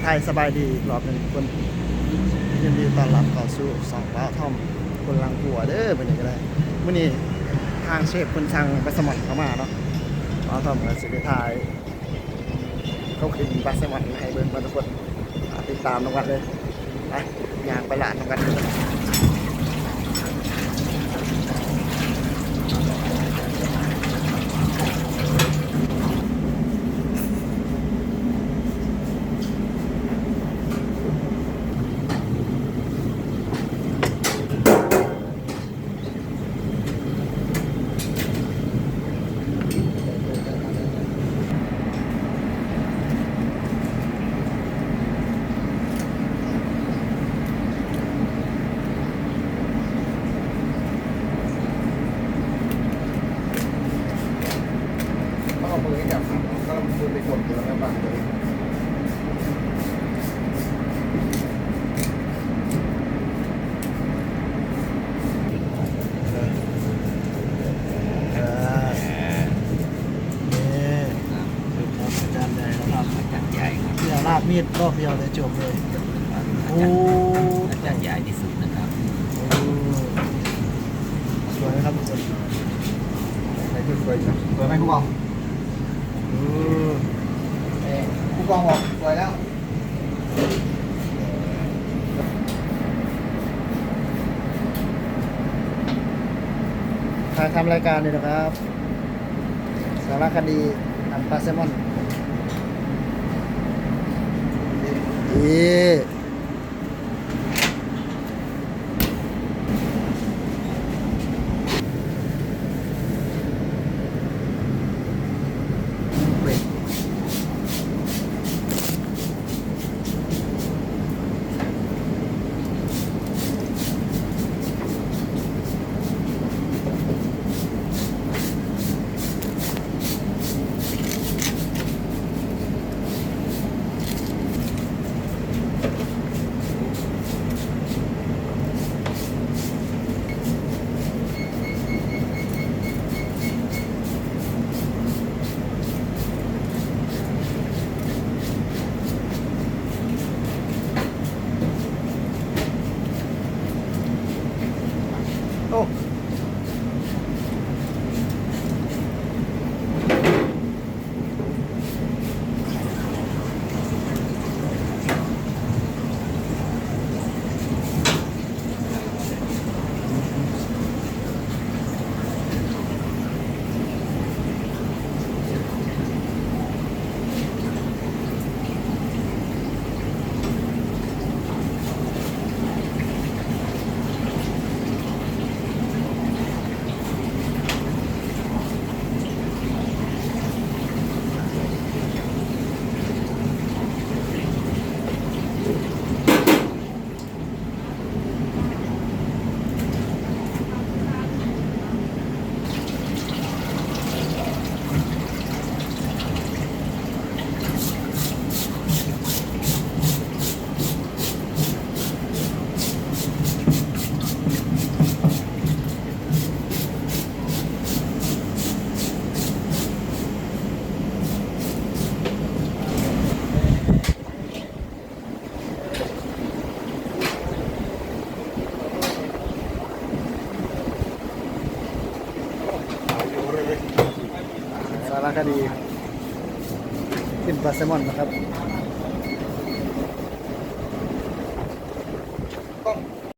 ໄທ ສະບາຍດີອີກຮອບໜຶ່ງທຸກຄົນ ຍິນດີຕ້ອນຮັບເຂົ້າສູ່ຊ່ອງບ່າວທອມຄົນລັງຄົວເດີ. ມື້ນີ້ກໍໄດ້ ມື້ນີ້ທາງເຊຟເພິ່ນສັ່ງປາແຊມອນເຂົ້າມາເນາະ ບ່າວທອມກໍຊິໄດ້ຖ່າຍ ເຂົາກິນປາແຊມອນໃຫ້ເບິ່ງກ່ອນທຸກຄົນ ຕິດຕາມນຳກັນເລີຍ ໄປ ຍ່າງໄປລາດນຳກັນເລີຍ. ນີ້ ອາຈານໃຫຍ່ແລ້ວເນາະ ອາຈານໃຫຍ່ ເພື່ອລາບມີດລອບດຽວໄດ້ຈົບເລີຍ. ໂອ້ ອາຈານໃຫຍ່ທີ່ສຸດນະຄັບ. ໂອ້ ສວຍນະຄັບທຸກຄົນ ໃສ່ຊຸດສວຍ ສວຍໄໝຄູກອງ? ເອີ ຄູກອງບອກສວຍແລ້ວ. ຖ່າຍທຳລາຍການນີ້ນະຄັບ ສາລະຄະດີ ອັນປາແຊມອນ ເອີ. ໂອ້ ສາລະຄະດີ ກິນປາແຊມອນນະຄັບ.